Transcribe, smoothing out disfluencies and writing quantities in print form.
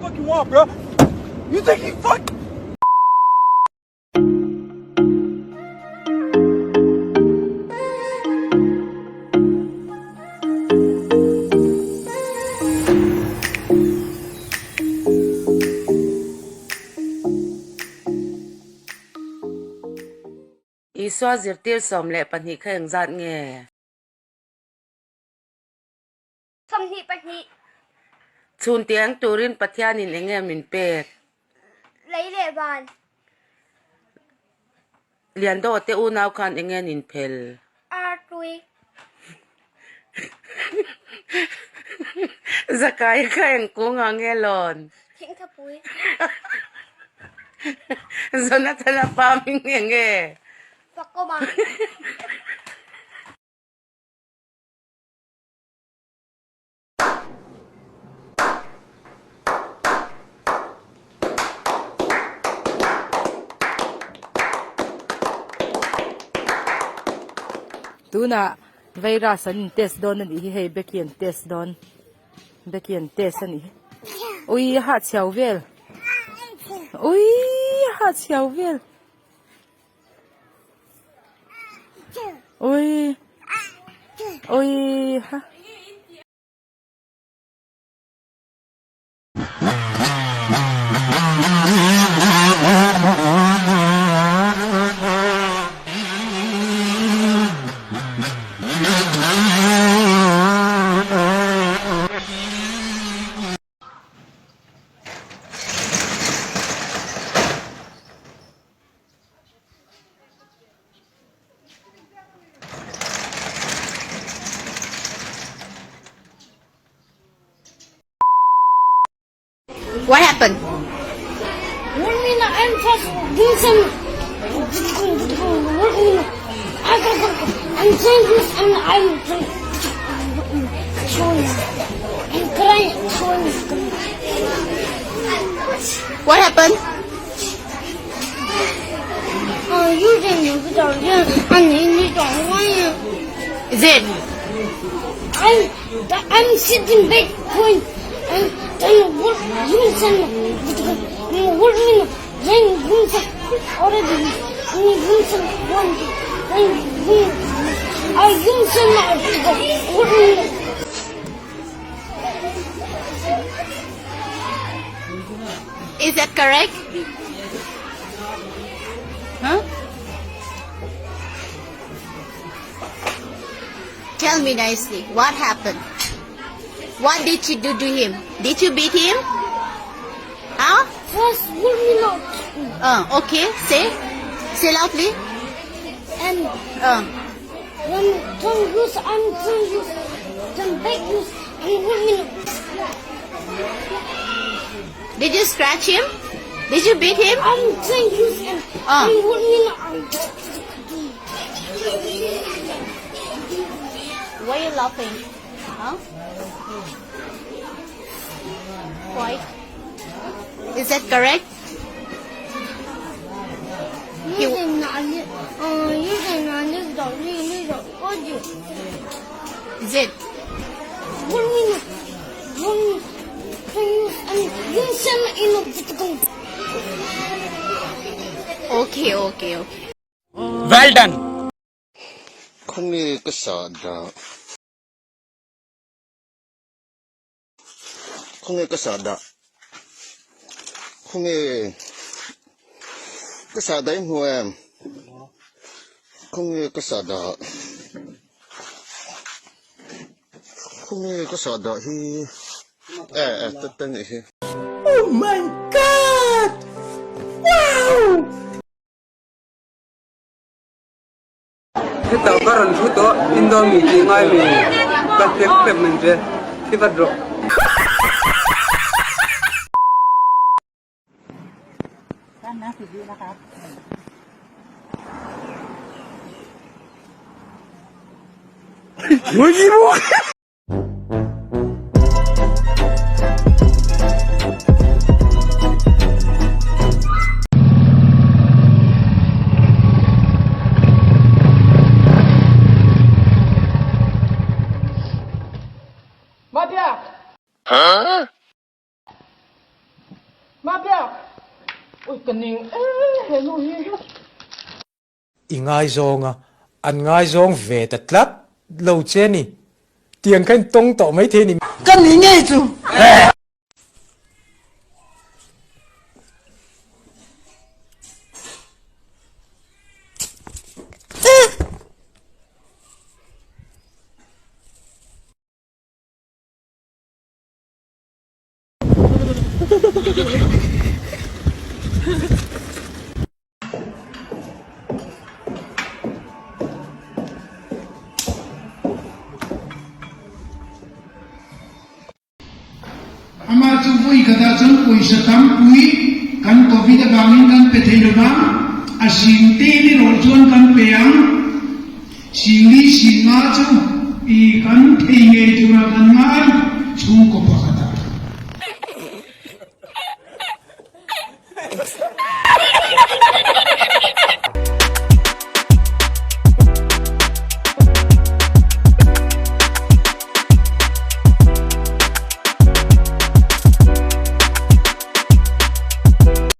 Fuck you want, bro? You think you fuck? Isua zirtir 12 kha engzat nge? 22. Chhun tiang turin Pathianin enge min pek? Lei leh van. Liandaw te unau khan enge an inphel? Ar tui. Zakai kha eng kung ang nge lawn? Thingthapui. Jonathana pa hming enge? Fakawma. Tunah virus an in test dawn a nih hi hei Becky an test dawn Becky an test a nih hi ui a hahchhiau vel ui a hahchhiau vel. Ui ui ha. What happened? What happened? Is it? I'm I'm sitting back point and then what Is that correct? Huh? Tell me nicely, what happened? What did you do to him? Did you beat him? Huh? First, not. Okay, say. Say loudly. And then use and use then back use and Did you scratch him? Did you beat him? I'm use and Why are you laughing? Huh? Why? Is that correct? Is it? Okay, okay, okay. Well done. Khawnge ka sah dah? Khawnge ka sah dah? Khawnge ka sah dah i hmu em? Khawnge ka sah dah? Khawnge ka sah dah hi? E e ta ta nih hi. Oh my God! Wow! Hetah ka rawn thu tawh Indomie tih ngai mi ka hlek hlek min che thi vat rawh. Mabiak! Ui ka ning e he nu hi. I ngaizawng a, an ngaizawng ve ta tlat lo che ni. Tiang kha in tawng tawh mai thei ni. Ka ni ngei chu. Amah chu vui khatah chuan pawisa tampui kan Covid avangin kan pe thei lo vang, a sing te ni rawh chuan kan pe ang. Singli singa chu i kan thei ngei tura kan ngai chhungkaw pakhatah.